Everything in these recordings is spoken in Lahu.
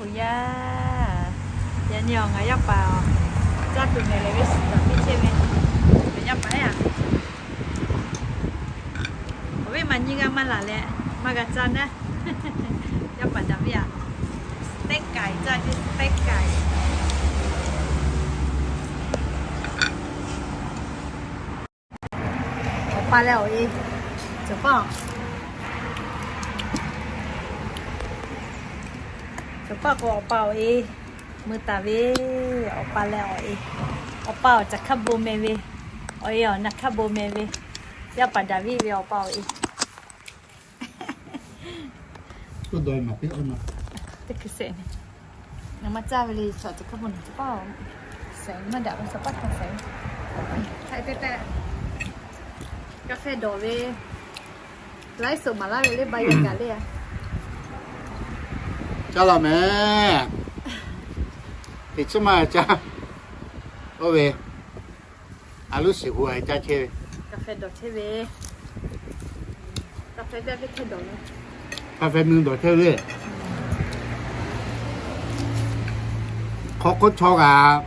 Yaˇ, yaꞈ nyi awˬ ngaˬ yaˇ paˍ caˇ tuˬ mehˍ leh ve suhˍ taˍ piˇ chehˇ ve, ngaˬ yaˇ paˍ yaˇ. Awˬ viˉ ma nyiˇ g'aˇ maˇ laˬ leh maˇ g'a caˇ naˉ. Yaˇ paˍ daꞈ ve aꞈ, teˇ kaiˬ caˇ ve, teˇ kaiˬ. Awˬ pa leh awˬ e, cawˬ paˇ, cawˬ paˇ k'o awˬ pa awˬ e mui taˍ ve, awˬ pa leh awˬ e, awˬ pa awˬ caˬ hkaˇ bon meh ve, awˬ e awˬ na hkaˇ bon meh ve, yaˇ paˍ Daˍviˆ ve awˬ pa awˬ e. Teˇ hkui sehˍ, ngaˬ maˇ caˇ ve le, chaw cawˬ hkaˇ bon naˬ cawˬ paˇ, sehˍ maˇ daꞈ ve, chaw paˇ htaꞈ sehˍ. Hk'e te tehꞈ, กาแฟ dawˬ ve, laiˉ suhˍ maˍ laˇ ve le, ba yaˇ gaˬ le. Caˇ laˬ mehˍ. Teꞈ chiˉ maˇ caˇ. Oˇ ve, a loˉ shiˍ hu a caˇ chehˇ ve. กาแฟ dawˬ chehˇ ve. กาแฟ ve hk'e dawˬ ve. กาแฟ mui dawˬ chehˇ ve. Hk'aw hk'oˆ chaw kaꞈ,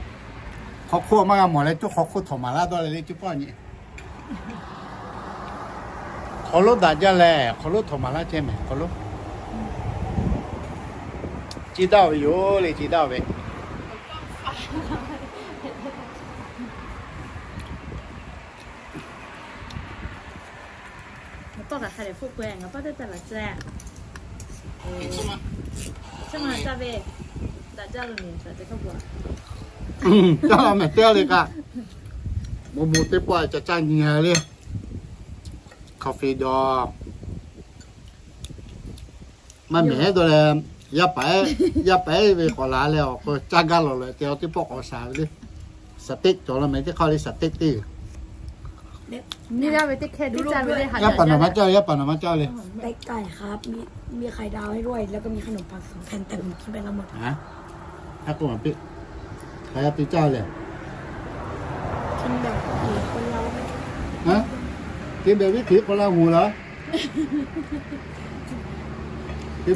hk'aw hk'oˆ maˇ g'a mawˬ leh, cuˇ hk'aw hk'oˆ htawꞈ maˍ laˇ dawˇ leh le, cuˇ paˇ nyi. Hk'aw lonˉ daꞈ jaˇ leh, hk'aw lonˉ htawꞈ maˍ laˇ chehˇ mehˍ, hk'aw lonˉ. Ci daˇ ve yoˬ le, ci daˇ ve. Ngaˬ tawˇ kaꞈ hk'a dehꞈ hpfuhˆ peuˬ, ngaˬ tawˇ teˇ taˇ laˬ tcuh. Caˇ ve, daꞈ jaˇ lo nyi, daꞈ jaˇ kaˇ bo. Caˇ mehˍ teˇ le kaꞈ, mo mo teˇ pawˆ ca caˇ nyi le. Coffee dawˬ. Maˇ mehˍ dawˇ leh, yaˇ paˍ, yaˇ paˍ ve k'awꞈ laˬ leh awˬ k'o caˇ gaˇ lawˬ leh te, awˬ teˇ pawˆ k'awꞈ shaˍ ve le. Saˍ teˆ cawˬ la mehˍ teˇ hk'aˇ le, saˍ teˆ teˇ. Yaˇ paˍ nawˬ maˇ caˇ, yaˇ paˍ nawˬ maˇ caˇ le. ไก่ครับ มี มีไข่ดาวให้ด้วย แล้วก็มีขนมปังสองแผ่น แต่ผมกินไปแล้วหมด Haˉ k'oˆ maˍ piˇ. Hk'aˬ hk'e te caˇ le. Te behˬ viˉ htiˍ k'o la hoˍ laˬ. Te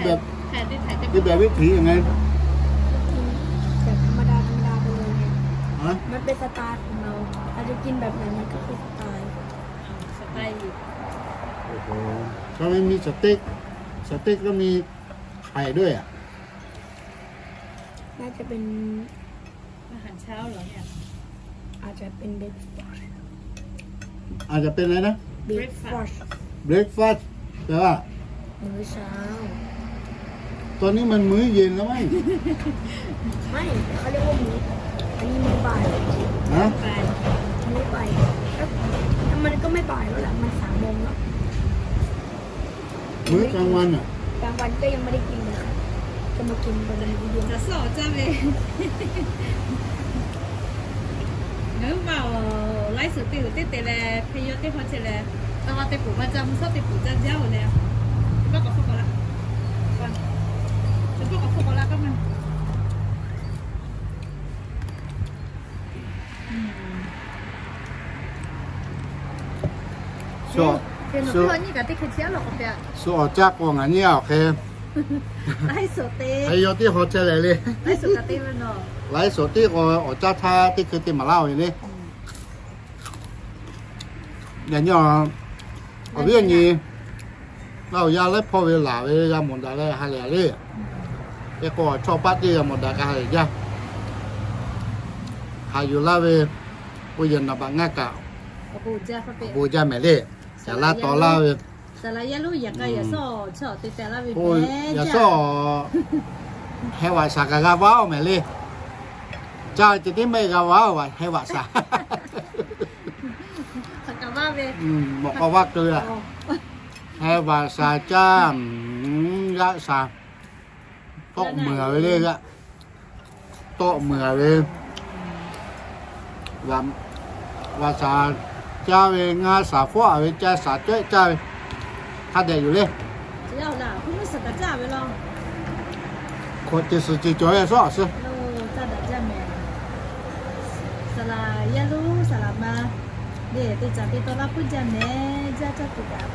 behˬ viˉ htiˍ ngaˬ กินแบบธรรมดาธรรมดาไปเลยไง มันเป็นสไตล์ของเรา เราจะกินแบบไหนมันก็คือสไตล์ สไตล์ ก็ไม่มีสเต็ก สเต็กก็มีไข่ด้วยอ่ะ น่าจะเป็น อาหารเช้าเหรอเนี่ย อาจจะเป็น breakfast อาจจะเป็นอะไรนะ breakfast breakfast แปลว่า มื้อเช้า ตอนนี้มันมื้อเย็นแล้วมั้ง ไม่ เขาเรียกว่ามื้อ อันนี้มื้อบ่าย ฮะ มื้อบ่าย แล้ว แล้วมันก็ไม่บ่ายแล้วแหละ มันสามโมงแล้ว มื้อกลางวันอ่ะ กลางวันก็ยังไม่ได้กินเลยค่ะ จะมากินตอนเย็น Caˬ suhˉ awˬ caˇ ve. Ngaˬ hui ma awˬ laiˉ suhˍ teˇ g'uiˬ teˇ te leh, hk'e yaw teˇ hpaw chehˇ leh, taˇ laˇ teˇ poˬ maˇ caˇ, mvuhˇ shawˉ teˇ poˬ caˇ jaˇ-oˬ leh, teˇ pawˆ k'awꞈ hpfuhˆ k'awꞈ la, teˇ pawˆ k'awꞈ hpfuhˆ k'awꞈ la k'aˉ maˇ. Shu awˬ caˇ k'o ngaˬ nyi awˬ hk'e, hk'e yaw teˇ hpaw chehˇ leh le, laiˉ suhˍ teˇ k'o awˬ caˇ htaˇ teˇ hkui te maˍ laˇ ve le. Yaꞈ nyi awˬ viˉ awˬ nyi, ngaˬ awˬ yaˇ laiˉ hpawˇ ve laˬ ve g'a mawˬ daꞈ leh ha lehˬ le. Hk'e k'o chaw paˆ teˇ g'a mawˬ daꞈ kaꞈ ha lehˬ jaˇ. Haꞈ yuˬ laˇ ve, k'o yehˬ naˍ baꞈ ngaˇ kaꞈ awˬ bon jaˇ mehˍ le. Caˍ laˇ taw laˇ ve, yaꞈ sawˉ heh vaꞈ shaˍ kaꞈ g'a vaˇ-oˬ mehˍ le. Caˇ ceh tiˉ maˇ g'a vaˇ-oˬ, heh vaꞈ shaˍ. Mawꞈ k'aw vaˇ keu-a. Heh vaꞈ shaˍ caˇ, g'aˆ shaˍ, tawˆ muiˬ-a ve le g'aˆ, tawˆ muiˬ-a ve, vaꞈ shaˍ caˇ ve, ngaˇ shaˍ fawˆ-a ve, caˇ shaˍ cawehˆ caˇ ve, hk'a dehꞈ yoˬ le. Hkawꞈ ceuˬ suhˍ ceuˬ cawˬ ve sawˉ-a suh. Saˍ laˍ yaˇ lonˉ saˍ laˍ ma, le teˇ caˬ te taw laˇ puiˉ jaˇ mehˍ, jaˇ caˇ tuˬ kaꞈ.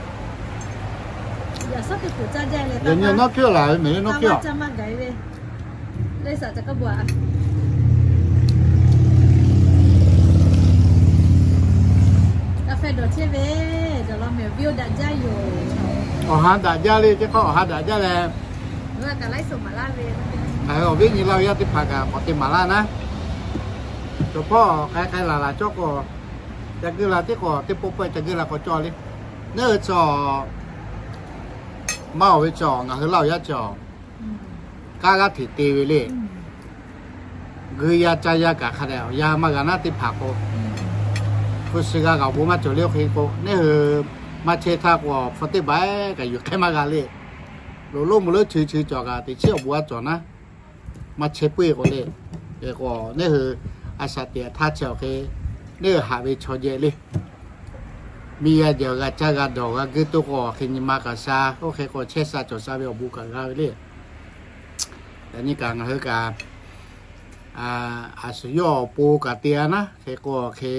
Yaꞈ sawˉ teˇ poˬ caˇ jaˇ leh, yaꞈ nyi nawˉ hkiˉ laˬ ve mehˍ le, nawˉ hkiˉ-a. Caˇ maˇ gaˬ ve. Leh saˍ ca kaˇ bu a, kaˇ fehˇ dawˬ chehˇ ve, dawˬ law mehˍ viˇ oˇ daꞈ jaˇ yoˬ. Awˬ ha daꞈ jaˇ le, teˇ hk'aˇ awˬ ha daꞈ jaˇ leh, ngaˬ hui awˬ viˉ nyi laˇ ve yaˇ teˇ hpaˍ kaꞈ k'awꞈ te maˍ laˇ naˉ. Cawˬ hpawˇ k'ai k'ai laˬ laˬ cawˇ k'o, ca geuˇ la teˇ k'awꞈ teˇ pawˆ pawehˇ ca geuˇ la k'awꞈ cawˇ le. Naˉ hui chaw maˇ awˬ ve chaw ngaˬ hui laˇ awˬ yaˇ chaw kanˉ g'aˇ hteꞈ te ve le. Gui yaˇ caˇ yaˇ kaꞈ hk'a dehꞈ awˬ yanˇ maˇ g'a naˉ teˇ hpaˍ k'o, hpu shi g'a g'a awˬ bon maˇ cawˬ le. Oˇ hk'e k'o, neˇ hui maˇ chehˇ htaˇ k'o, hpu teˇ baˬ kaꞈ yuˬ k'ai maˇ g'a le. Loꞈ lonˉ mvuhˇ leuˉ chi chi cawˬ kaꞈ teꞈ chiˉ awˬ bon a cawˬ naˉ, maˇ chehˇ puiˉ k'o le. K'o neˇ hui a shaꞈ teꞈ htaˇ chi awˬ hk'e, neˇ hui haꞈ ve chaw jehˬ le. Miˇ yaˇ jehˬ g'a caˇ g'a dawˬ g'a geuˇ toˇ k'o, hk'e nyi ma kaꞈ sha, oˇ hk'e k'o chehˇ sha cawˬ sha ve awˬ bon kaꞈ g'a ve le. Yaꞈ nyi kaꞈ ngaˬ hui kaꞈ, a shu yawˇ awˬ pon kaꞈ te a naˉ, hk'e k'o hk'e,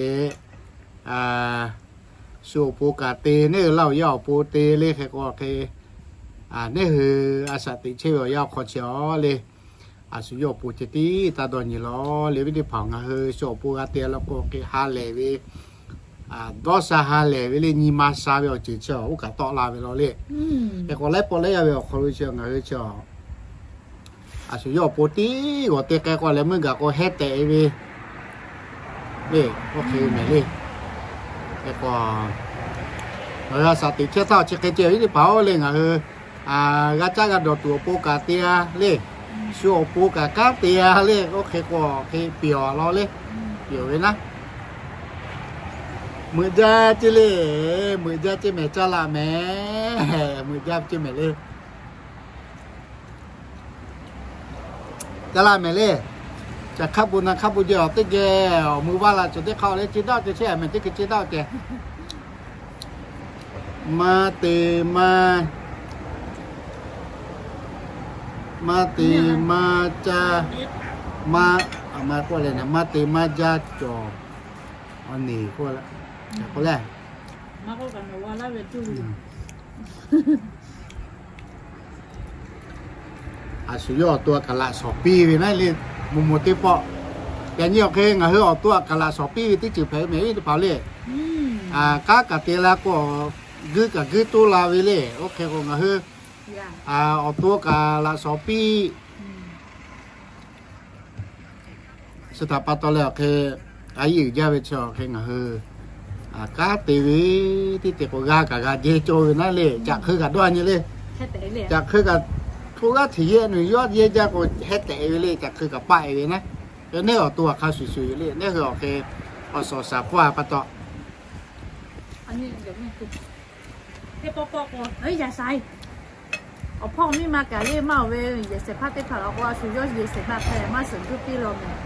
shu awˬ pon kaꞈ te, neˇ hui laˇ awˬ yaˇ awˬ pon te le. Hk'e k'o hk'e, neˇ hui a shaꞈ teꞈ chehˇ ve awˬ yanˇ awˬ hk'aw chi awˬ le, a shu yawˇ awˬ pon ceh tiˉ taˇ dawˇ nyi lawˬ le. Viˉ teˇ hpaˍ, ngaˬ hui shu awˬ pon g'a te la k'o hk'e ha lehˬ ve, dawˇ sha ha lehˬ ve le, nyi ma sha ve awˬ ceuˬ chi oˇ kaꞈ tawˆ la ve law le. Hk'e k'o laiˉ pawˆ laiˉ yaˇ ve awˬ hk'aw lo chi ngaˬ hui chi a shu yawˇ awˬ pon tiˉ g'awˬ te k'ai k'o leh meuˇ gaˬ k'o heh tehꞈ ve le, oˇ hk'e mehˍ le. Hk'e k'o, ngaˬ hui a shaꞈ teꞈ chehˇ htaˇ chi hk'e ceh viˉ teˇ hpaˍ-oˬ le, ngaˬ hui g'a caˇ g'a dawˬ tuˬ awˬ pon kaꞈ te a le, shu awˬ pon kaꞈ kanˉ te a le. Oˇ hk'e k'o hk'e piawˬ law le, piawˬ ve naˉ. Meuꞈ jaˇ ceˇ le, meuꞈ jaˇ ceˇ mehˍ, caˇ laˇ mehˍ, meuꞈ jaˇ ceˇ mehˍ le. Caˇ laˇ mehˍ le. Caˬ hk'aˇ bon na hk'aˇ bon jehˬ awˬ teˇ geh awˬ mui vaˇ la cawˬ teˇ hk'aˇ le, ceˇ daˇ ceˇ chehˇ mehˍ teˇ hkui ceˇ daˇ ceˇ. Maˇ te maˇ, maˇ te maˇ caˇ, maˇ, maˇ k'oˆ leh, maˇ te maˇ jaˇ cawˬ. Awˬ neˬ k'oˆ leh, k'oˆ leh, a shu yawˇ awˬ to kaꞈ laꞈ shawˍ piˇ ve naˉ le, moˍ moˍ teˇ pawˆ. Yaꞈ nyi awˬ hk'e ngaˬ hui awˬ to kaꞈ laꞈ shawˍ piˇ ve teˇ ceuˬ hpehꞈ ve mehˍ viˉ teˇ hpaˍ le. Kanˉ kaꞈ te la k'o, guiˇ kaꞈ guiˇ toˇ la ve le. Oˇ hk'e k'o ngaˬ hui awˬ to kaꞈ laꞈ shawˍ piˇ. Chi htaꞈ pa taw leh awˬ hk'e, a yeˇ uiˍ jaˇ ve chi awˬ hk'e ngaˬ hui kanˉ te ve teˇ te k'o g'a kaꞈ g'a jehˇ cawˇ ve naˉ le. Caꞈ hk'eu kaꞈ dawˇ nyi le. Caꞈ hk'eu kaꞈ hto g'aˇ hteꞈ yehˇ nuˬ yawˇ yehˇ jaˇ k'o heh tehꞈ ve le. Caꞈ hk'eu kaꞈ paˆ e ve naˉ. Neˇ awˬ to a hk'a shuˍ shuˍ le. Neˇ hui awˬ hk'e awˬ suhˍ awˬ shaˍ hpawˇ a pa taw, teˇ pawˆ pawˆ k'o, yaꞈ shaiˍ awˬ hpawˇ miˇ ma kaꞈ le maˇ oˬ ve, yehˬ shehˍ hpaˇ teˇ hpaˍ law k'o a shu yawˇ yehˬ shehˍ hpaˇ hk'a maˇ suhˍ duˇ piˇ law mehˍ.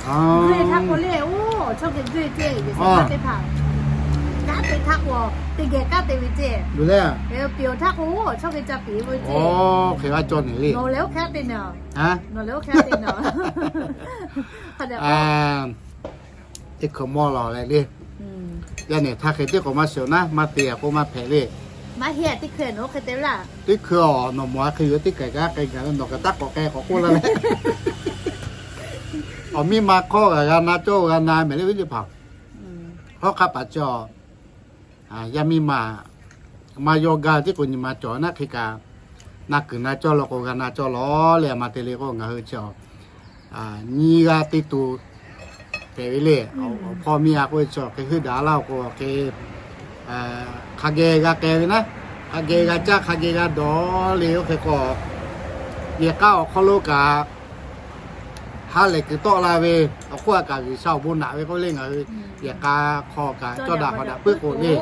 G'uiˇ htaˇ k'o le, oˇ chaw hk'e g'uiˇ ceˇ, yehˬ shehˍ hpaˇ teˇ hpaˍ kanˉ te htaˇ k'o teˇ geh kanˉ te ve ceˇ. Pyeˍ htaˇ k'o chaw hk'e ca pyeˍ ve ceˇ. Nawˬ lehˬ oˇ hk'e te naˬ, nawˬ lehˬ oˇ hk'e te naˬ. Hk'a dehꞈ k'o, teˇ hkui mawˇ lawˬ leh le. Yaˇ nehˬ htaˇ hk'e teˇ k'awꞈ maˇ sheuˍ naˉ, maˇ te a k'oˆ maˇ hpehꞈ le. Maˇ heˆ, teˇ hkui nawˬ oˇ hk'e te laˇ. Teˇ hkui awˬ nawˬ mawˬ a hk'e yoˬ, teˇ kehˬ kaꞈ k'ai gaˬ ve nawˬ kaꞈ taˇ k'awꞈ k'ai k'awꞈ k'oˆ laˇ le. Awˬ miˇ ma hk'awˇ g'a g'a na cawˇ g'a na mehˍ le viˉ teˇ hpaˍ. Hawˉ hk'aˇ paˍ cawˬ. Yaˇ miˇ ma maˇ yawˇ gaˇ tiˉ k'o nyi ma cawˬ naˉ hk'e kaꞈ, na kuiˬ na cawˇ law k'o g'a na cawˇ law le. A ma te le k'o ngaˬ hui chi nyi g'a te tuˬ hpehꞈ ve le. Awˬ hpawˇ miˇ a k'oˆ ve chi hk'e heuˆ daꞈ laˇ k'o hk'e hk'a geh g'a k'ai ve naˉ, hk'a geh g'a caˇ hk'a geh g'a dawˬ le. Oˇ hk'e k'o, yehˬ k'a awˬ hk'aw lo kaꞈ ha lehˬ kuiˬ tawˆ la ve, awˬ hk'oˆ a kaꞈ G'uiˬsha awˬ bon naꞈ ve k'oˆ le. Ngaˬ hui yehˬ k'a hk'aw kaꞈ cawˇ daꞈ hk'aw daꞈ puiˉ k'o le,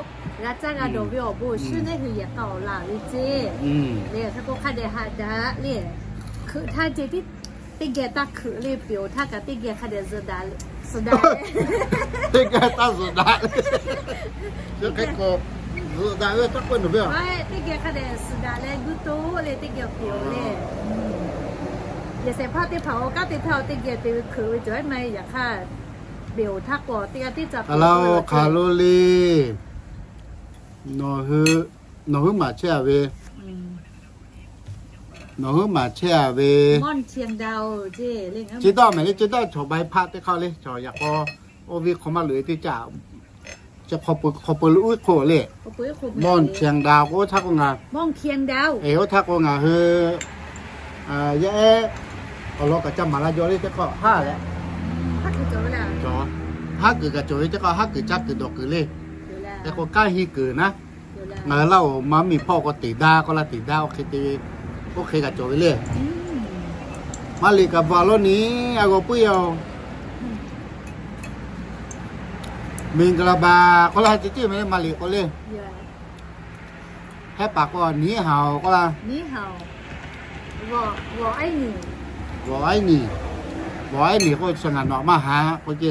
g'a caˇ g'a dawˬ ve awˬ bon awˬ shinˉ neˇ hui yehˬ k'a awˬ laˬ ve ceˇ le. Hk'e k'o hk'a dehꞈ haꞈ daꞈ le. Hkeuꞈ htaˇ ceh tiˉ teˇ geh taˇ hkeuꞈ le. Pyeˍ-oˬ htaˇ kaꞈ teˇ geh hk'a dehꞈ zuhꞈ daꞈ, suhˍ daꞈ le. Teˇ geh taˇ zuhꞈ daꞈ le. Zuhꞈ daꞈ ve taˇ k'oˆ nawˬ ve a, teˇ geh hk'a dehꞈ suhˍ daꞈ leh guˇ toˆ le. Teˇ geh pyeˍ-oˬ le. Yehˬ shehˍ hpaˇ teˇ hpaˍ-oˬ, kanˉ te htaˇ-oˬ, teˇ geh te ve hkeuꞈ ve cawˬ maˇ heˆ. Yaꞈ hk'aˇ, pyeˍ-oˬ htaˇ k'o teˇ g'aˇ tiˉ ca pyeˍ-oˬ hk'aˬ lo le. Nawˬ hui maˍ chehˇ a ve, Nawˬ hui maˍ chehˇ a ve. Chi dawˇ mehˍ le, chi dawˇ chaw bai hpaˆ teˇ hk'aˇ le, chaw yaꞈ k'aw oˇ ve hk'aw maˇ loꞈ e teˇ caˇ. Chi hk'aw peuˬ, hk'aw peuˬ lo uˉ hk'oˆ le. Mawˇ Chiang Dao k'o oˇ htaˇ k'o ngaˬ, oˇ htaˇ k'o ngaˬ hui yaˇ ehˉ awˬ lawn kaꞈ ca maˍ la jaw le teˇ hk'aˇ haˉ leh, haˉ kuiˬ kaꞈ cawˬ ve teˇ hk'aˇ haˉ kuiˬ ca kuiˬ dawˬ kuiˬ le. Hk'e k'o kanˉ henˇ kuiˬ naˉ. Ngaˬ hui Laˇ huˍ ma miˬ hpawˇ k'o teꞈ daˇ k'oˆ laˇ, teꞈ daˇ oˇ hk'e te ve, oˇ hk'e kaꞈ cawˬ ve le. Maˇ liꞈ kaꞈ bvuhꞈ lawˇ ni, a g'aw puiˉ yaˇ-oˬ. Mingˍ gaˍ laˍ baˬ k'oˆ laˇ, ha te tiˉ mehˍ le, maˇ liꞈ k'oˆ le. Hehˉ paˍ k'o ni haˍ-oˬ k'oˆ laˇ. Vawˬ aiˉ niˬ, vawˬ aiˉ niˬ k'oˆ chi ngaˬ nawꞈ maˇ haꞈ k'oˆ ce.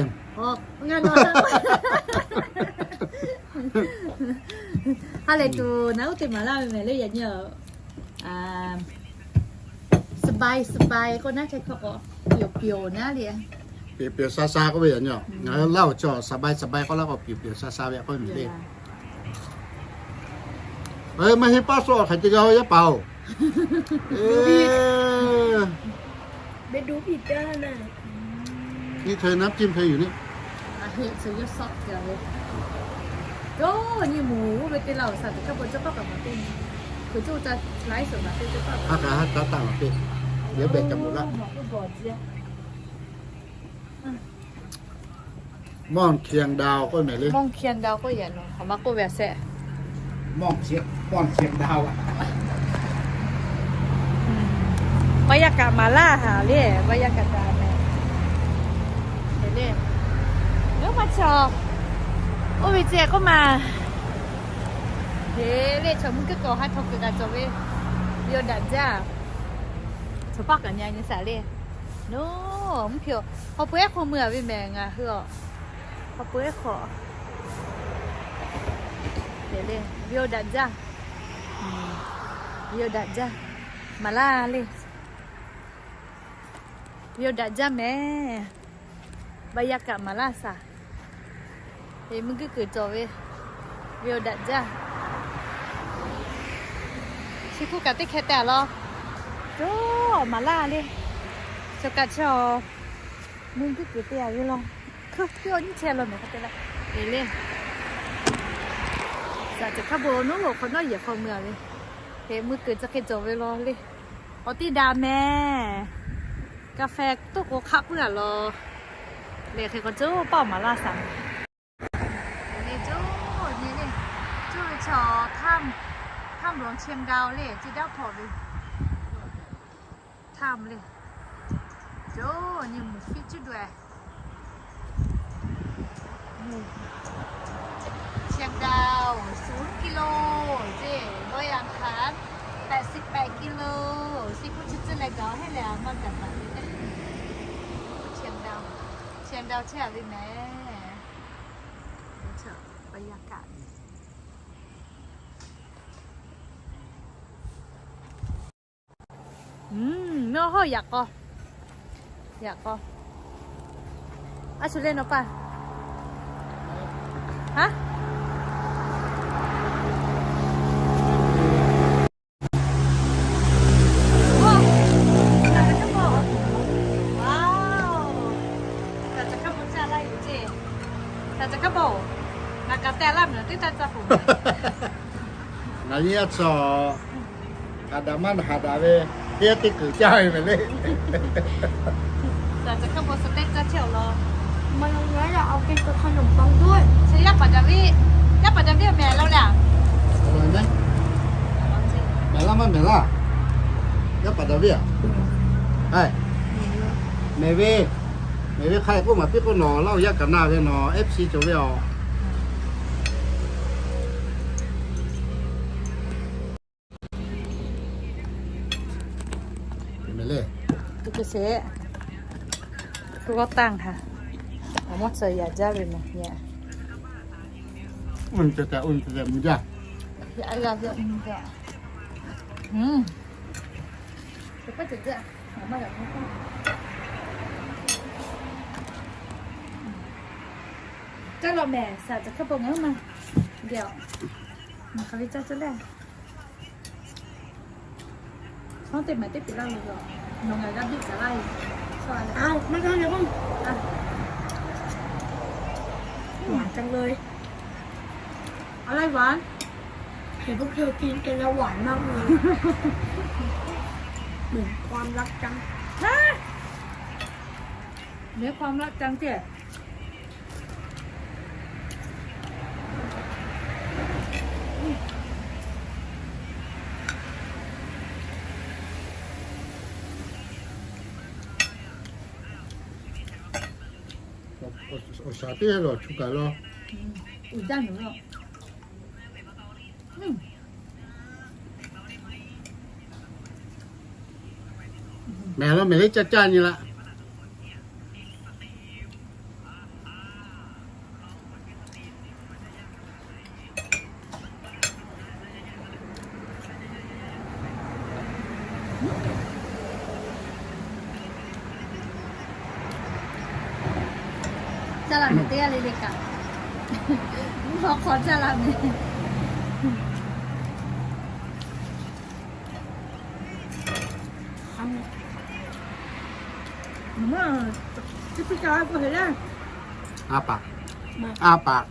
Ha lehˬ tuˬ naˬ uˉ te maˍ laˇ ve mehˍ le yaꞈ nyi. Suh bai suh bai k'oˆ naˉ chehˇ hkawˇ k'o, pyoˬ pyoˬ naˉ le. Pyoˬ pyoˬ sha sha k'oˆ ve yaꞈ nyi. Ngaˬ hui Laˇ huˍ chaw suh bai suh bai k'oˆ laˇ k'o pyoˬ pyoˬ sha sha ve k'oˆ ve mehˍ le. Maˇ heˆ paˆ sawˆ hk'aˬ ce g'a yaˇ paˍ-oˬ. Nyi htaiˍ naˉ piˇ htaiˍ yuˬ neˆ. Haˉ kaꞈ haˉ caˉ taˆ laˬ teˇ, yehˉ behˬ ca mawˬ laˇ. Mawˇ Chiang Dao k'oˆ mehˍ le. Mawˇ Chiang Dao k'oˆ yehˬ nawˬ hk'aˬ ma k'oˆ ve a shehˆ. Mawˇ Chiang, Mawˇ Chiang Dao a. Vaˇ yaˇ kaꞈ maˍ laˇ haˍ le, vaˇ yaˇ kaꞈ daꞈ mehˍ. Hk'e le, yawˇ maˇ chaw, oˇ ve ceh k'oˆ ma. Hk'e le, chaw mvuhˇ kuiˉ k'awꞈ ha htaw kuiˬ kaꞈ cawˬ ve, ve awˬ daꞈ jaˇ. Chaw paˆ kaꞈ nyi nyi shaˍ le. Nawˬ mvuhˇ hpe-oˬ, hk'aw pui ehˉ hk'aw mui a ve mehˍ ngaˬ hui-oˬ. Hk'aw pui ehˉ hk'aw. Hk'e le, ve awˬ daꞈ jaˇ. Ve awˬ daꞈ jaˇ. Maˍ laˇ le. Ve awˬ daꞈ jaˇ mehˍ. Vaˇ yaˇ kaꞈ maˍ laˇ shaˍ. Eˬ, mvuhˇ kuiˉ kuiˬ cawˬ ve, ve awˬ daꞈ jaˇ. Chi hkuˇ kaꞈ teˇ hkeh te a law. Cawˬ maˍ laˇ le. Chaw kaꞈ chaw, mvuhˇ kuiˉ kuiˬ te a ve law. Hkuˇ hkuˇ awˬ nyiˇ chehˇ law mehˍ hk'a te la. Eˬ le. Shaˍ ceuˬ hk'a bon nawˉ lo hk'awꞈ nawˉ yehˬ hk'aw mui a ve. Hk'e mvuhˇ kuiˬ chi hk'e cawˬ ve law le. Awˬ tiˇ daꞈ mehˍ. Ka feh toˆ k'o hk'aˆ puiˉ a law. Lehˬ hk'e k'o cawˬ paˆ maˍ laˇ shaˍ. Lehˬ cawˬ nyi le, cawˬ ve chaw Tham, Tham Luang Chiang Dao le, ci daˇ hpawˇ ve. Tham le, cawˬ nyi mvuhˇ fiˇ cuˇ daweh. Mvuhˇ Chiang Dao ศูนย์กิโล ce, ดอยอ่างขาง แปดสิบแปดกิโล. Chi hkuˇ chi tcuhˇ leh gaˬ heˆ leh a maˇ gaˬ taˍ le. Mvuhˇ Chiang Dao, Chiang Dao chehˇ a ve mehˍ. Nawˬ hawˉ yaꞈ k'aw, yaꞈ k'aw. A shu le nawˬ paˇ. Haˉ. Ngaˬ nyi a chaw, haꞈ daꞈ maˇ haꞈ daꞈ ve, teˇ g'aˇ teˇ kuiˬ caˇ ve mehˍ le. Yaˇ paˍ Daˍviˆ, yaˇ paˍ Daˍviˆ awˬ mehˍ laˇ le. Mehˍ laˇ maˇ mehˍ laˇ. Yaˇ paˍ Daˍviˆ a, mehˍ ve, mehˍ ve hk'a k'oˆ maˍ piˇ k'oˆ nawˬ Laˇ huˍ yaˇ kaꞈ na ve nawˬ F C cawˬ ve a. Mehˍ le. Tu g'awˇ tanˇ htaꞈ awˬ mawˇ tcuh yaꞈ jaˇ ve mehˍ. Caˇ law mehˍ, shaˍ caˬ hk'a bon ngaˬ hui ma. Dehꞈ, hk'aˬ ve caˇ caˇ le. Hawˉ teˇ mehˍ teˇ piˇ laˇ lo yoˬ. Nawˬ ngaˬ g'a biˇ kaꞈ laˇ yoˬ. ไม่ต้องเลย อ่ะ หวานจังเลย อะไรหวาน เห็นพวกเธอกินกันแล้วหวานมากเลย เหมือนความรักจัง ฮะ เหมือนความรักจังเจ้ย Awˬ shaˍ teˇ lawˬ chu kaꞈ law. Uiˍ jaˇ nyi lo. Mehˍ law mehˍ le caˇ caˇ nyi laˇ. Caˇ laˇ mehˍ teˇ g'aˇ le le kaꞈ, mvuhˇ hawˉ hk'aw caˇ laˇ mehˍ. A paˍ, a paˍ.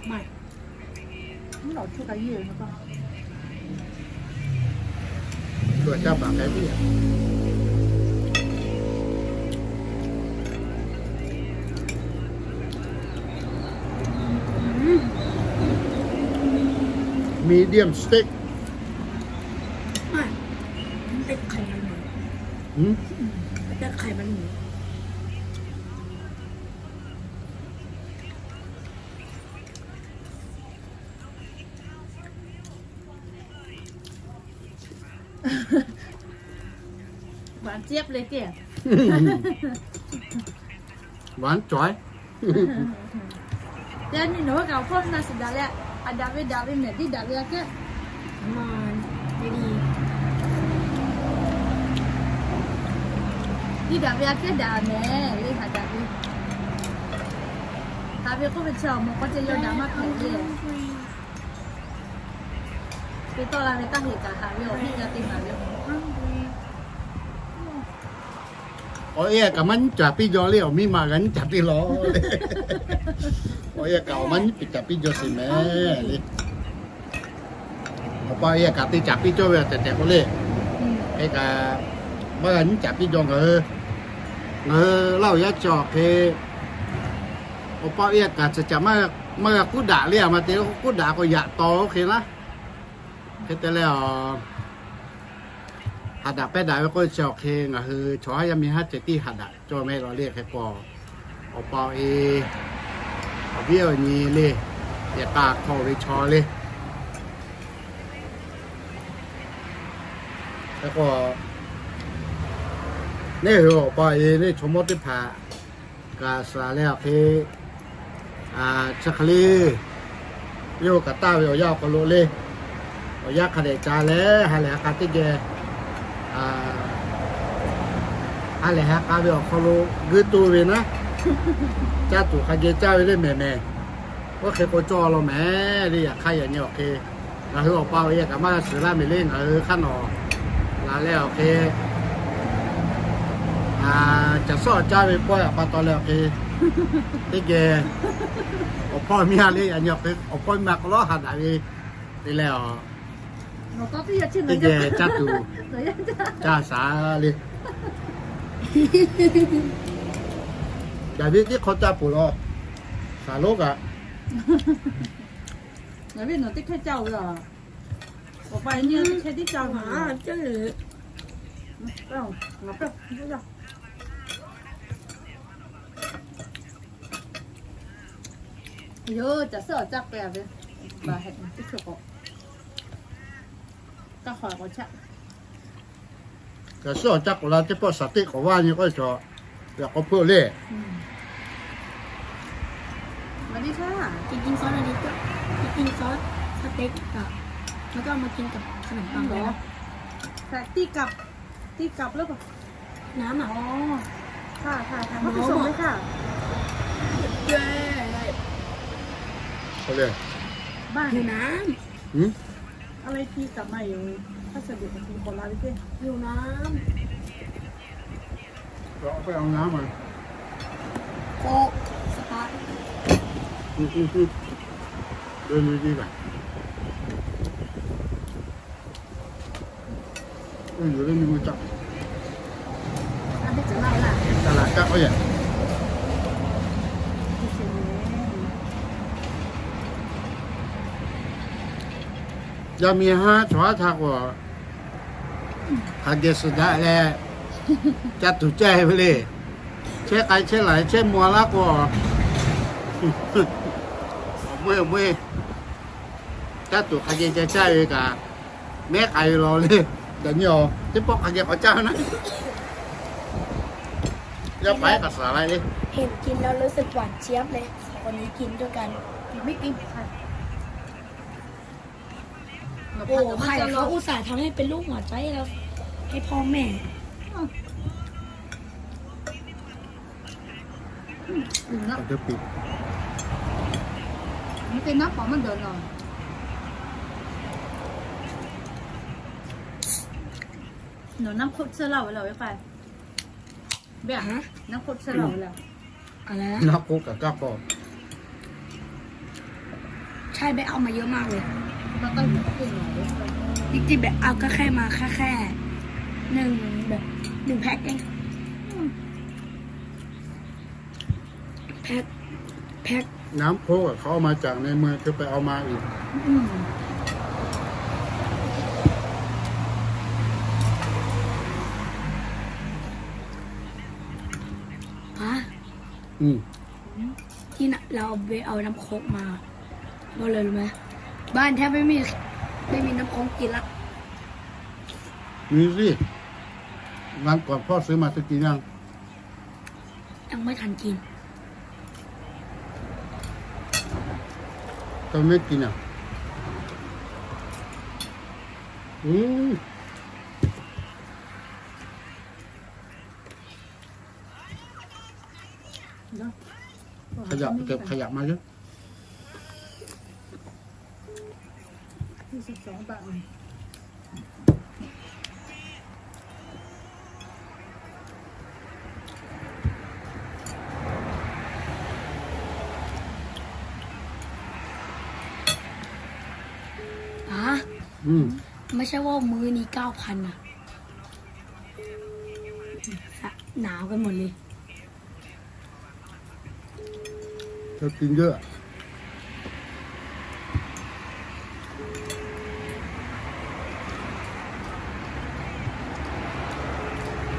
Medium steak. อืม แต่ไข่มันหมู อืม แต่ไข่มันหมู หวานเจี๊ยบเลยเจ้ย หวานจ๋อย Teˇ nyi nawˬ hui kaꞈ awˬ hpawˇ na suhˍ daꞈ leh, a daꞈ ve daꞈ ve mehˍ, tiˇ daꞈ ve aꞈ kehˉ, tiˇ daꞈ ve aꞈ kehˉ daꞈ mehˍ le, haꞈ daꞈ ve. Haꞈ ve k'oˆ ve chi awˬ moˍ k'aw ceh yaw daꞈ maˇ hpehꞈ le. Te tawˆ la ve taˇ heꞈ kaꞈ haꞈ ve awˬ miˇ g'a te maˍ ve. Awˬ e kaꞈ maˇ nyiˉ caˍ piˇ jaw le, awˬ miˇ ma g'a nyiˉ caˍ piˇ law le. Awˬ e kaꞈ awˬ maˇ nyiˉ caˍ piˇ jaw sheˍ mehˍ le. Awˬ pa e kaꞈ te caˍ piˇ cawˇ ve awˬ tehˬ tehˬ k'o le. Hk'e kaꞈ maˇ g'a nyiˉ caˍ piˇ jaw ngaˬ hui, ngaˬ hui Laˇ huˍ yaˇ chi awˬ hk'e, awˬ pa e kaꞈ caˍ caˍ maˇ g'a k'uˉ daꞈ le, a ma te k'uˉ daꞈ k'o yaꞈ taw oˇ hk'e naˉ. Hk'e te leh, haꞈ daꞈ pehˇ daꞈ ve k'oˆ chi awˬ hk'e ngaˬ hui chaw haˉ yaˇ miˇ haˉ ceh tiˉ haꞈ daꞈ cawˇ mehˆ law le. Hk'e k'o, awˬ pa awˬ e, awˬ viˉ awˬ nyi le, yehˬ k'a hk'aw ve chaw le. Hk'e k'o, neˇ hui awˬ pa awˬ e neˇ chaw mawˇ teˇ hpaˍ kaꞈ suhˍ leh awˬ hk'e, chi hk'e le, yawˇ hui kaꞈ taˇ ve awˬ yanˇ awˬ hk'aw lo le, awˬ yanˇ hk'a dehꞈ ca leh ha lehˬ ha k'a teˇ geh, ha lehˬ ha k'a ve awˬ hk'aw lo g'uiˇ toˇ ve naˉ, caˇ tuˬ hk'a geh caˇ ve le mehˍ mehˍ. Oˇ hk'e k'o cawˇ law mehˍ le. Yaꞈ hk'aˇ yaꞈ nyi awˬ hk'e, ngaˬ hui awˬ pa awˬ e kaꞈ maˇ g'a shiˍ laˇ mehˍ le. Ngaˬ hui hk'aˇ nawˬ laˬ leh awˬ hk'e, caˬ suhˉ awˬ caˇ ve pawˆ yaꞈ pa taw leh awˬ hk'e, teˇ geh awˬ hpawˇ miˇ ma le, yaꞈ nyi awˬ hk'e awˬ hpawˇ miˇ ma k'aw lawˉ ha daꞈ ve te leh, teˇ geh caˇ tuˬ caˇ shaˍ le. Daˍviˆ tiˉ hk'aw caˇ peuˬ law, shaˍ lonˉ kaꞈ. Daˍviˆ nawˬ teˇ hkehˇ caˇ-oˬ ve a? Awˬ pa nyi teˇ hkehˇ tiˉ caˇ-oˬ ve a? Yoˬ, caˬ suhˉ awˬ caˇ k'ai a ve, ba heh teˇ hkui k'awꞈ, kaˇ hk'aw k'awꞈ caˇ. Caˬ suhˉ awˬ caˇ k'awꞈ la teˇ pawˆ shaˍ teˆ k'awꞈ vaˇ nyi k'oˆ ve chaw, yaꞈ k'aw hpeuˆ le. สวัสดีค่ะ ไปกินซอสอะไรดีจ๊ะ ไปกินซอสสเต็กกับ แล้วก็เอามากินกับขนมปังเลยนะ แต่ตี้กับ ตี้กับแล้วก็ น้ำอ่ะ อ๋อ ค่ะ ค่ะ ค่ะ เข้าไปส่งเลยค่ะ เย้ เอาเลย บ้าน หิวน้ำ หืม อะไรตี้กับมาอยู่ Có thể ăn lá mà. Cô, sapa. Ừ, ừ, ừ. Đưa đi đi cả. Ui, rửa lên mình chậm. Chả là chắc có vậy. Yaˇ miˇ haˉ chaw haˉ htaˇ k'o, hk'a geh suh daꞈ leh, ca tuˬ caˇ ve le. Chehˇ k'ai chehˇ laiˬ chehˇ maw laˇ k'o, awˬ meuˇ awˬ meuˇ, caˇ tuˬ hk'a geh ca caˇ ve kaꞈ, mehˉ k'ai ve law le. Daꞈ nyi awˬ teˇ pawˆ hk'a geh k'awꞈ caˇ ve naˉ. Yaˇ paˍ ehˉ kaꞈ suhˍ la le. เห็นกินแล้วรู้สึกหวานเจี๊ยบเลย คนนี้กินด้วยกัน กินไม่กิน โอ้ ใครเขาอุตส่าห์ทำให้เป็นรูปหัวใจแล้ว ให้พ่อแม่ อืม อืม เดี๋ยวปิด มันเป็นน้ำเปล่ามันเดือดร้อน หนูน้ำข้นเชื่อเราไว้เราไว้ไป เบียร์ ฮะ น้ำข้นเชื่อเราไว้เรา อะไรนะ น้ำโค้กกับก้าวกรอบ ใช่ แบะเอามาเยอะมากเลย มันก็อยู่ที่หนู จริงๆ แบะเอาก็แค่มาแค่ แค่หนึ่ง แบบหนึ่งแพ็คเอง อืม แพ็ค แพ็ค น้ำโค้กอะ เขาเอามาจากในเมือง คือไปเอามาอีก อืม ฮะ อืม ที่น่ะ เราไปเอาน้ำโค้กมา เพราะอะไรรู้ไหม บ้านแทบไม่มี ไม่มีน้ำโค้กกินละ มีสิ วันก่อนพ่อซื้อมา เธอกินยัง ยังไม่ทันกิน เธอไม่กินอ่ะ อืม ขยับ เก็บขยะมาเยอะ ยี่สิบสองบาท ป๋า อืม ไม่ใช่ว่ามื้อนี้เก้าพันนะ หนาวกันหมดเลย เธอกินเยอะ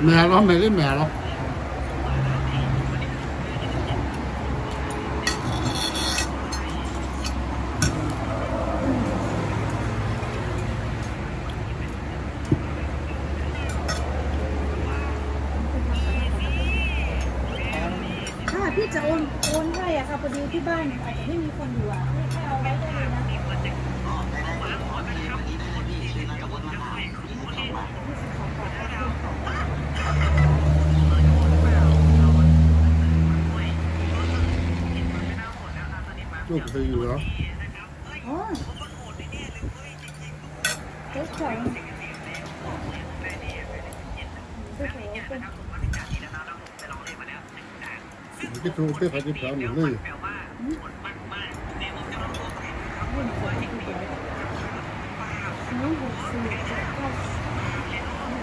แหมะลอ แหมะเลย แหมะลอ ค่ะ พี่จะโอน โอนให้อะค่ะ พอดีที่บ้านอาจจะไม่มีคนอยู่อะ ให้ ให้เอาไว้ได้เลยนะ อ๋อ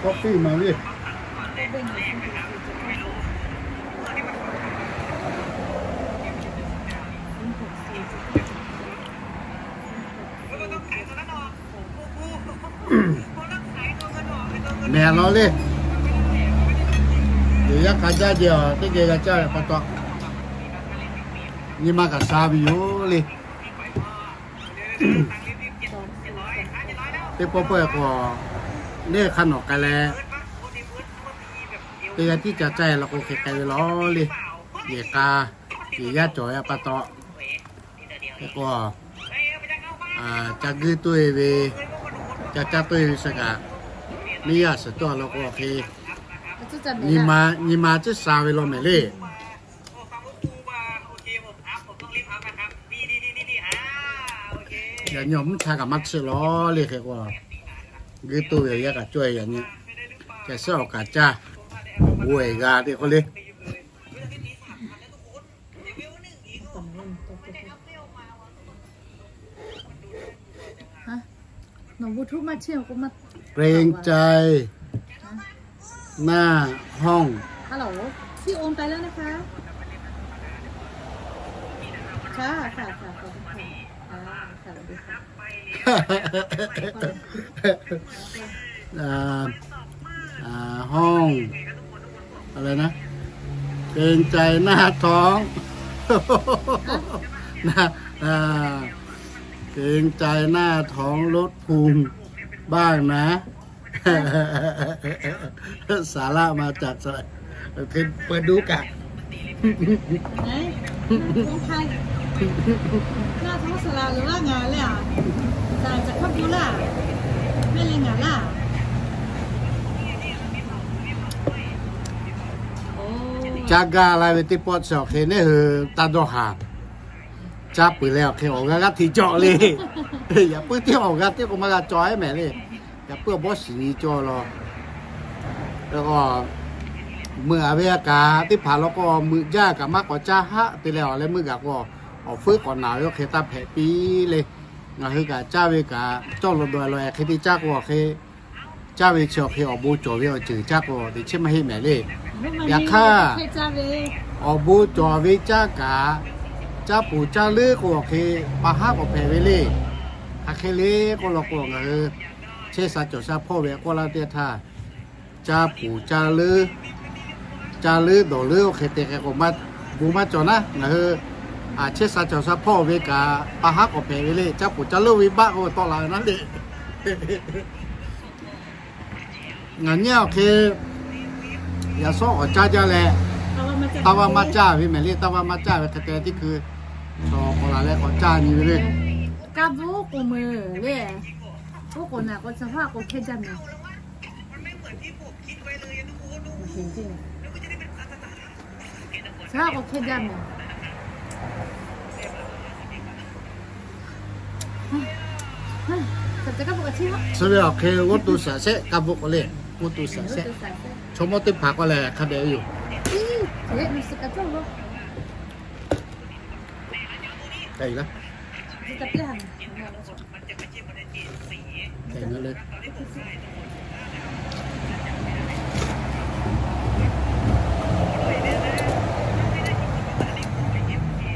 Coffee มาดิ แหมะลอเลย เดี๋ยวยักษ์ขาจ้าเดียว เจ๊เกย์กระเจ้าปะตอ นี่มากับซาบิโยเลย Teˇ pawˆ pawehˇ k'o, neˇ hk'a nawˬ k'ai leh, teˇ g'aˇ tiˉ ca caˇ law k'o, hk'e k'ai ve law le. Yehˬ k'a, yehˬ yaˇ cawˬ ve pa taw. Hk'e k'o, ca guiˇ toˇ e ve, ca caˇ toˇ e ve suh kaꞈ, neˇ yaˇ suhˍ tawˇ law k'o, hk'e nyi ma, nyi ma ciˉ sha ve law mehˍ le. Yaꞈ nyi awˬ mvuhˇ htaˇ kaꞈ maˇ chiˇ law le hk'e k'o. G'uiˇ toˇ ve awˬ yanˇ kaꞈ cawˇ e yaꞈ nyi. Ca suhˉ awˬ kaˍ caˇ, awˬ bon e g'a teˇ hk'oˆ le. Nawˬ บลูทูธ maˇ chiˇ k'o maˇ เกรงใจ หน้าห้อง พี่โอนไปแล้วนะคะ ค่ะค่ะค่ะขอบคุณค่ะค่ะค่ะสวัสดีค่ะ อ่า อ่า ห้อง อะไรนะ เกรงใจหน้าท้อง นะอ่า เกรงใจหน้าท้องลดพุงบ้างนะ สาระมาจากสระ เปิดดูกะ ไหน ลงใคร หน้าท้องสลาหรือว่างานเลยอ่ะ สลาจะเข้าดูล่ะ ไม่เลยงานล่ะ โอ้ Caˇ gaˇ la ve teˇ pawˆ chi awˬ hk'e neˇ hui taˇ dawˇ haˍ. Caˇ peuˬ leh awˬ hk'e awˬ g'aˇ g'aˇ hteꞈ cawˬ le. Yaꞈ puiˉ teˇ awˬ g'aˇ teˇ k'o maˇ g'a cawˬ e mehˍ le. Yaꞈ puiˉ awˬ bawˇ shiˍ nyi cawˬ law. K'o, meuꞈ a ve a kaꞈ teˇ hpaˍ law k'o, meuꞈ jaˇ kaꞈ maˇ k'awꞈ caˇ haˆ te leh awˬ leh meuˇ gaˬ k'o, awˬ fuiˉ k'awꞈ naˬ ve awˬ hk'e taˇ hpehꞈ piˇ le. Ngaˬ hui kaꞈ caˇ ve kaꞈ cawˇ law dawˬ lawˬ e hk'e te caˇ k'o awˬ hk'e, caˇ ve chi awˬ hk'e awˬ bon cawˬ ve awˬ ceuˬ caˇ k'o teꞈ chiˉ maˇ heˆ mehˍ le. Yaꞈ hk'aˇ, awˬ bon cawˬ ve caˇ kaꞈ, caˇ puˍ caˇ leuˉ k'o awˬ hk'e pa haˉ k'awꞈ hpehꞈ ve le. Hk'aˬ hk'e le k'oˆ law k'o, ngaˬ hui chehˇ sha cawˬ sha hpawˇ ve k'oˆ laˇ teˇ htaˇ, caˇ puˍ caˇ leuˉ, caˇ leuˉ dawˬ leuˉ awˬ hk'e te hk'e k'o, bon maˇ cawˬ naˉ ngaˬ hui chehˇ sha cawˬ sha hpawˇ ve kaꞈ pa haˉ k'awꞈ hpehꞈ ve le. Caˇ puˍ caˇ leuˉ ve baˆ k'o tawˆ la ve naˉ le. Ngaˬ nyi awˬ hk'e yaꞈ shawˉ k'awꞈ caˇ jaˇ leh, taˇ vaˇ maˇ caˇ ve mehˍ le. Taˇ vaˇ maˇ caˇ ve hk'e te teˇ hkui chaw k'awꞈ laˬ leh k'awꞈ caˇ nyi ve le. Kaˇ bvuhˆ k'oˍ meuˍ le. Oˉ k'oˍ naˬ k'o, chaw haˉ k'o hkehˇ jaˇ mehˍ. Chaw haˉ k'o hkehˇ jaˇ mehˍ. Chi ve awˬ hk'e g'awˇ tu shaˍ shehˆ, kaˇ bvuhˆ k'o le, g'awˇ tu shaˍ shehˆ. Chaw mawˇ teˇ hpaˍ k'awꞈ leh hk'a dehꞈ ve yoˬ.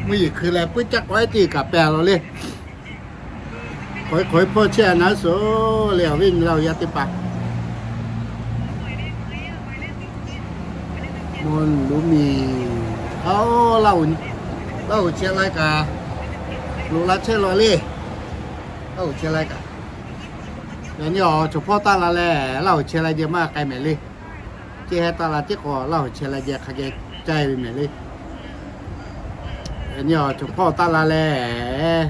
Mvuhˇ yeˬ hkui leh puiˉ caˇ k'awehˉ teˇ kaꞈ pehˬ law le. K'awehˉ k'awehˉ hpawˇ chehˇ a naˉ suh le, awˬ viˉ nyi laˇ oˬ yaˇ teˇ hpaˍ. Mvuhˇ luˬ miˬ, aoˬ, Laˇ huˍ chehˇ laiˉ kaꞈ, loꞈ la chehˇ law le. Laˇ huˍ chehˇ laiˉ kaꞈ, yaꞈ nyi awˬ chaw hpawˇ taˆ la leh Laˇ huˍ chehˇ laiˉ jeh maˇ k'ai mehˍ le. Ceˇ heh taˆ la tiˉ k'o Laˇ huˍ chehˇ laiˉ jeh hk'a geh caˇ e ve mehˍ le. Yaꞈ nyi awˬ chaw hpawˇ taˆ la leh,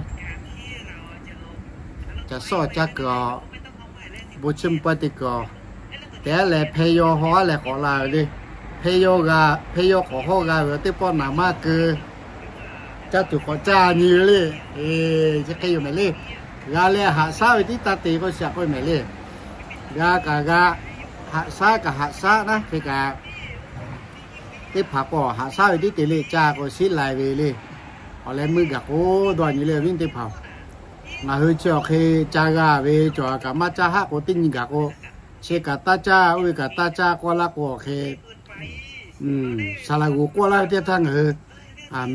caˬ sawˉ caˇ kuiˬ awˬ bon chiˇ mvuh pawehˇ teˇ kuiˬ awˬ tehˉ leh hpeh yaw hawˉ leh k'awꞈ la ve le. Hpeh yaw g'a, hpeh yaw k'awꞈ hawˉ g'a ve teˇ pawˆ naˍ maˇ keu, caˇ tuˬ k'awꞈ caˇ nyi ve le. Chi hk'e yoˬ mehˍ le. G'a leh haꞈ shaˉ ve tiˉ taˇ te k'oˆ shaꞈ k'oˆ mehˍ le. G'a kaꞈ g'a, haꞈ shaˉ kaꞈ haꞈ shaˉ naˉ hk'e kaꞈ, teˇ hpaˍ k'o haꞈ shaˉ ve tiˉ te le, caˇ k'o shiˉ lai ve le. Awˬ leh meuˇ gaˬ k'o dawˇ nyi le, awˬ viˉ teˇ hpaˍ. Ngaˬ hui chi awˬ hk'e caˇ g'a ve cawˬ kaꞈ maˇ caˇ haˆ k'o teˇ nyi gaˬ k'o, chi kaꞈ taˇ caˇ, oˇ ve kaꞈ taˇ caˇ k'oˆ laˇ k'o awˬ hk'e, saˍ laˍ g'oˍ k'oˆ laˇ ve teˇ htaˇ ngaˬ hui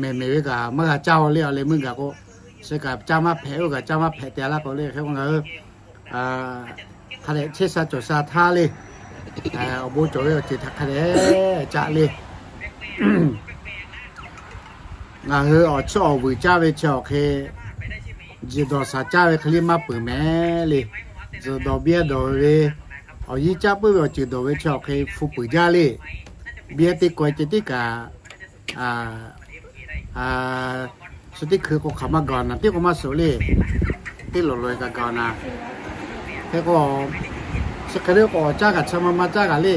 mehˬ mehˬ ve kaꞈ maˇ g'a caˇ a le. Awˬ leh meuˇ gaˬ k'o, chi kaꞈ caˇ maˇ hpehꞈ, oˇ kaꞈ caˇ maˇ hpehꞈ te laˇ k'o le. Hk'e k'o ngaˬ hui hk'a dehꞈ chehˇ sha cawˬ sha htaˇ le, awˬ bon cawˬ ve awˬ ceuˬ htaꞈ hk'a dehꞈ caꞈ le. Ngaˬ hui awˬ chiˇ awˬ vuiˬ caˇ ve chi awˬ hk'e, tzuhˬ dawˬ shaˍ caˇ ve hk'e le maˇ peuˬ mehˍ le. Tzuhˬ dawˬ biˇ dawˬ ve, awˬ yiˇ caˇ puiˉ ve awˬ ceuˬ dawˬ ve chi awˬ hk'e hpu peuˬ jaˇ le. Biˇ teˇ kawehˇ ceh tiˉ kaꞈ, chi teˇ hkui k'o hk'aˬ ma gaˬ naˍ tiˉ k'o maˇ suhˍ le. Teˇ lawˬ lawˬ e kaꞈ gaˬ naˍ. Hk'e k'o, chi hk'e le k'o caˇ kaꞈ chi ma ma caˇ kaꞈ le.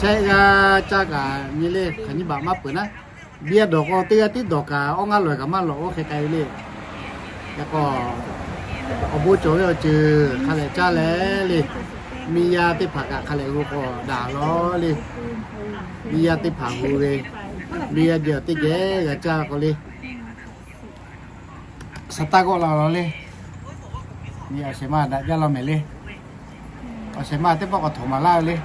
Shehˆ g'aˇ caˇ kaꞈ nyi le, hk'aˬ nyi baꞈ maˇ peuˬ naˉ. Biˇ dawˬ k'o teˇ g'aˇ tiˉ dawˬ kaꞈ awˇ ngaˇ lawˬ e kaꞈ maˇ lawˬ, oˇ hk'e k'ai ve le. Hk'e k'o, Awˬ bon cawˬ ve awˬ ceuˬ hk'a lehˬ caˇ leh le. Miˇ yaˇ teˇ hpaˍ kaꞈ hk'a lehˬ g'u k'awꞈ daꞈ lawˬ le. Miˇ yaˇ teˇ hpaˍ g'u ve, miˇ yaˇ jehˬ teˇ geh g'a caˇ k'o le. Saˍ taˇ g'awˆ la lawˬ le. Miˇ awˬ shehˍ ma daꞈ jaˇ law mehˍ le. Awˬ shehˍ ma teˇ pawˆ k'awꞈ htoꞈ maˍ laˇ ve le.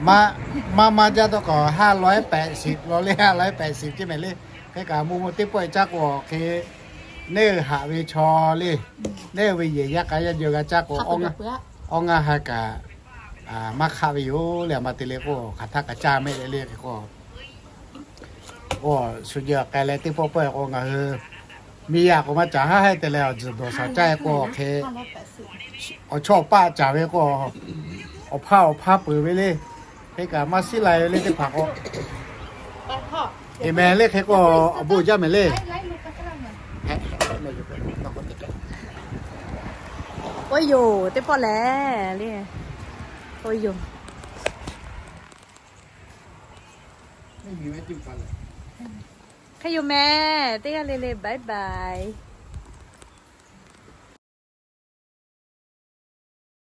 Maˇ maˇ jaˇ dawˇ k'awꞈ ห้าแปดสิบ law le, ห้าแปดสิบ ceˇ mehˍ le. Hk'e kaꞈ mvuhˇ mvuhˇ teˇ pawˆ caˇ k'o hk'e, neˇ hui haꞈ ve chaw le, neˇ hui ve yehˬ yaˇ k'a yaˇ jawˇ g'a caˇ k'o, awˬ ngaˇ ha kaꞈ maˇ hk'aˆ ve yoˬ le. A ma te le k'o hk'aˬ htaˇ kaꞈ caˇ mehˆ le le hk'e k'o, k'o shu jehˬ k'ai leh teˇ pawˆ pawˆ k'o ngaˬ hui miˇ yaˇ k'o maˇ caˍ haˉ haiˉ te leh awˬ tzuhˬ dawˬ shaˍ caˇ k'o hk'e, awˬ chawˇ awˬ paˆ caˍ ve k'o, awˬ hpaˇ awˬ hpaˇ peuˬ ve le. Hk'e kaꞈ maˇ shiˉ lai ve le teˇ hpaˍ k'o. Eˬ mehˍ le hk'e k'o, awˬ bon jaˇ mehˍ le. Oˇ yoˬ, teˇ pawˆ lehˬ le. Oˇ yoˬ. Hk'e yoˬ mehˍ, teˇ g'aˇ le le, bye bye.